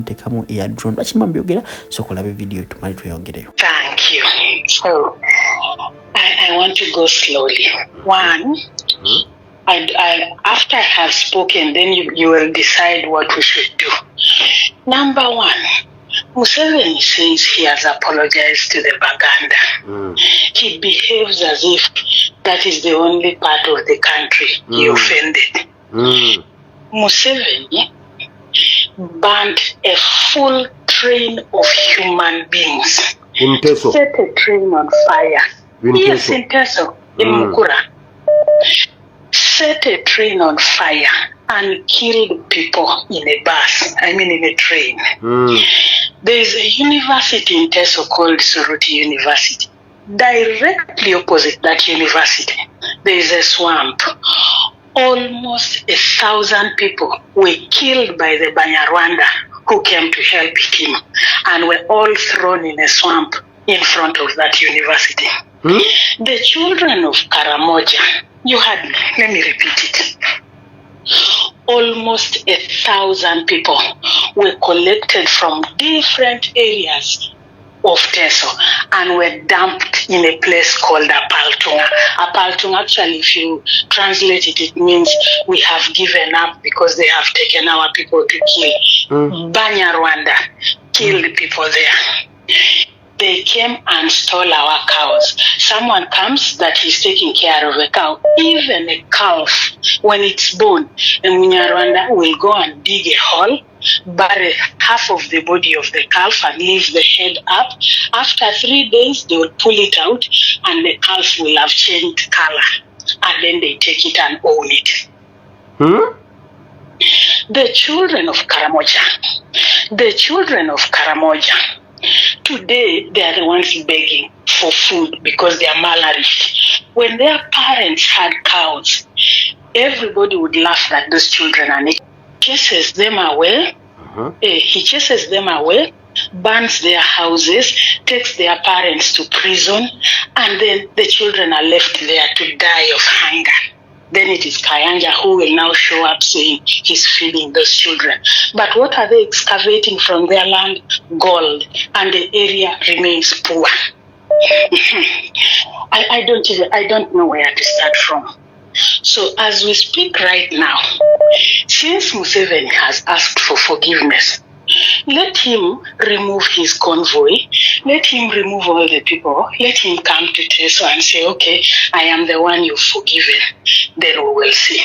Tekamu eya drone lwaki mba mbyogera soka olabe video tumale tweyongereyo. Thank you. So I, I want to go slowly. One, I, I, after I have spoken, then you, you will decide what we should do. Number one, Museveni says he has apologized to the Baganda. He behaves as if that is the only part of the country he offended. Museveni burnt a full train of human beings. In Teso. Set a train on fire. In yes, Teso. in Teso, in Mukura. Set a train on fire and killed people in a bus, I mean in a train. There is a university in Teso called Suruti University. Directly opposite that university, there is a swamp. Almost 1,000 people were killed by the Banyarwanda who came to help him and were all thrown in a swamp in front of that university. The children of Karamoja, you heard me, let me repeat it. Almost 1,000 people were collected from different areas of Teso and were dumped in a place called Apaltunga. Apaltunga, actually, if you translate it, it means we have given up because they have taken our people to kill. Banyarwanda killed people there. They came and stole our cows. Someone comes that he's taking care of a cow, even a calf, when it's born, a Munyarwanda will go and dig a hole, bury half of the body of the calf and leave the head up. After 3 days, they will pull it out and the calf will have changed color. And then they take it and own it. The children of Karamoja, the children of Karamoja, today they are the ones begging for food because they are malnourished. When their parents had cows, everybody would laugh at those children and he chases them away. He chases them away, burns their houses, takes their parents to prison, and then the children are left there to die of hunger. Then it is Kayanja who will now show up saying he's feeding those children. But what are they excavating from their land? Gold. And the area remains poor. I don't know where to start from. So as we speak right now, since Museveni has asked for forgiveness, let him remove his convoy, let him remove all the people, let him come to Teso and say, okay, I am the one you've forgiven. Then we will see.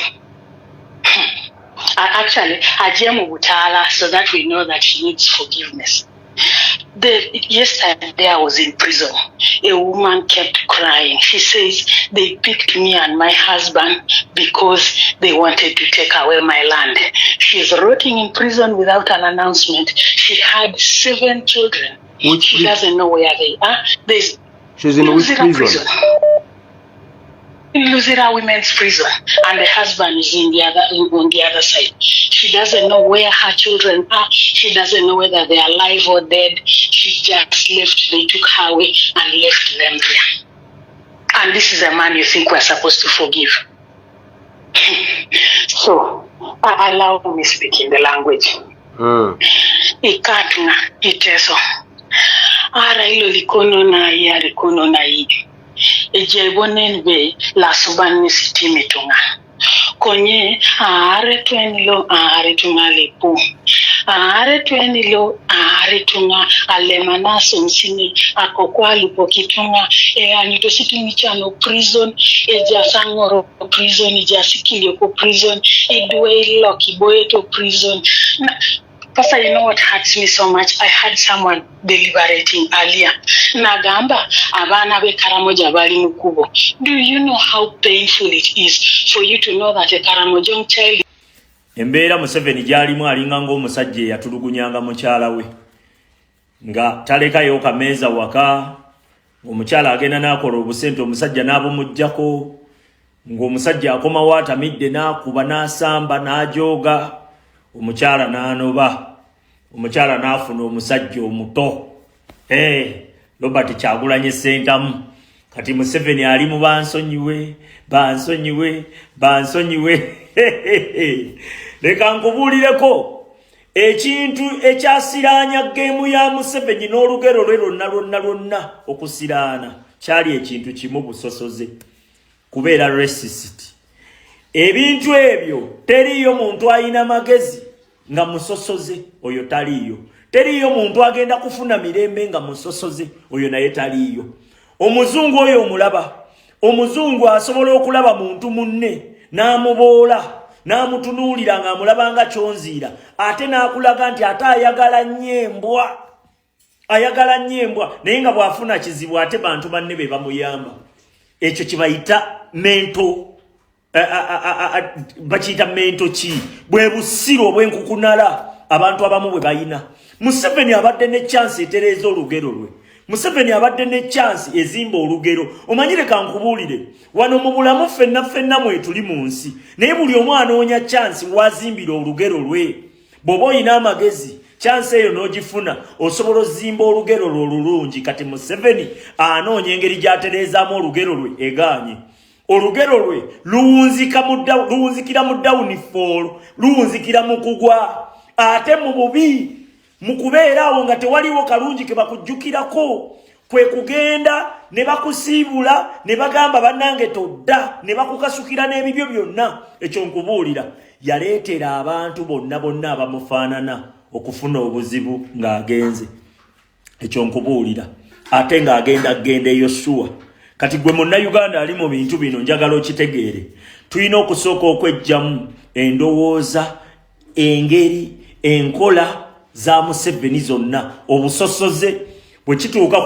Actually, Ajemu Butala, so that we know that he needs forgiveness. Yesterday I was in prison. A woman kept crying. She says, they picked me and my husband because they wanted to take away my land. She's rotting in prison without an announcement. She had 7 children. Which She doesn't know where they are. There's She's in which Luzira prison? prison. In Luzira Women's Prison, and the husband is on the other side. She doesn't know where her children are. She doesn't know whether they are alive or dead. She just left. They took her away and left them there. And this is a man you think we're supposed to forgive. So, allow me speak in the language. Ikatna iteso. Ara ilo likono na yari kono na yi. Ejebonen be la suban ni sitimi tunga. Konye aare twenilo aare tunga lepo. Aare twenilo aare tunga alemana sonsini akokwa lupo kitunga e anyito sitimi chano prison e jasangoro prison e jasikilio prison e dwe loki boeto prison. Na, Pastor, you know what hurts me so much? I had someone deliberating earlier. Nagamba, abaana b'e Karamoja bali mu kkubo. Do you know how painful it is for you to know that a Karamojong child Embeera Museveni gy'alimu alinga ng'omusajja eyatulugunyanga mukyala we nga talekayo kameeza waka, ng'omukyala agenda n'akola obusente omusajja n'abumuggyako, ng'omusajja akomawo atamidde n'akuba n'asamba n'ajooga, omukyala n'anoba, omukyala n'afuna omusajja omuto. Robert Kyagulanyi Ssentamu. Kati Museveni ali mu bansonyiwe, bansonyiwe, bansonyiwe. Leka nkubuulireko. Ekintu ekyasiraanya geemu ya Museveni n'olugero lwe lwonna lwonna lwonna okusiraana kyali ekintu kimu busosoze kubeera racist. Ebintu ebyo teriiyo muntu alina magezi nga musosoze oyo taliiyo. Teriiyo muntu agenda kufuna mirembe nga musosoze oyo naye taliiyo. Omuzungu oyo omulaba, omuzungu asobola okulaba muntu munne n'amuboola n'amutunuulira ng'amulaba nga kyonziira ate n'akulaga nti ate ayagala nnyo embwa ayagala nnyo embwa naye nga bw'afuna kizibu ate bantu banne be bamuyamba ekyo kyebayita mento eh, bakiyita mento ki bwe busiru obwenkukunala abantu abamu bwe balina museveni abadde ne chansi etereeza olugero lwe museveni abadde ne chansi ezimba olugero omanyire kankubuulire wano mu bulamu ffenna ffenna mwetuli mu nsi naye buli omu anoonya chansi wazimbira olugero lwe bw'oba olina amagezi chansi eyo n'ogifuna osobola ozimba olugero lwe olulungi kati museveni anoonya engeri gy'atereezaamu olugero lwe egaanye olugero lwe luwunzika mu luwunzikira mu downfall luwunzikira mu kugwa ate mu bubi mu kubeera awo nga tewaliwo kalungi ke bakujjukirako kwe kugenda ne bakusiibula ne bagamba bannange todda ne bakukasukira n'ebibyo byonna ekyo nkubuulira yaleetera abantu bonna bonna abamufaanana okufuna obuzibu ng'agenze ekyo nkubuulira ate ng'agenda kugenda eyo suwa kati gwe munnayuganda ali mu bintu bino njagala okitegeere tulina okusooka okwejjamu endowooza engeri enkola za museveni zonna obusosoze bwe kituuka ku.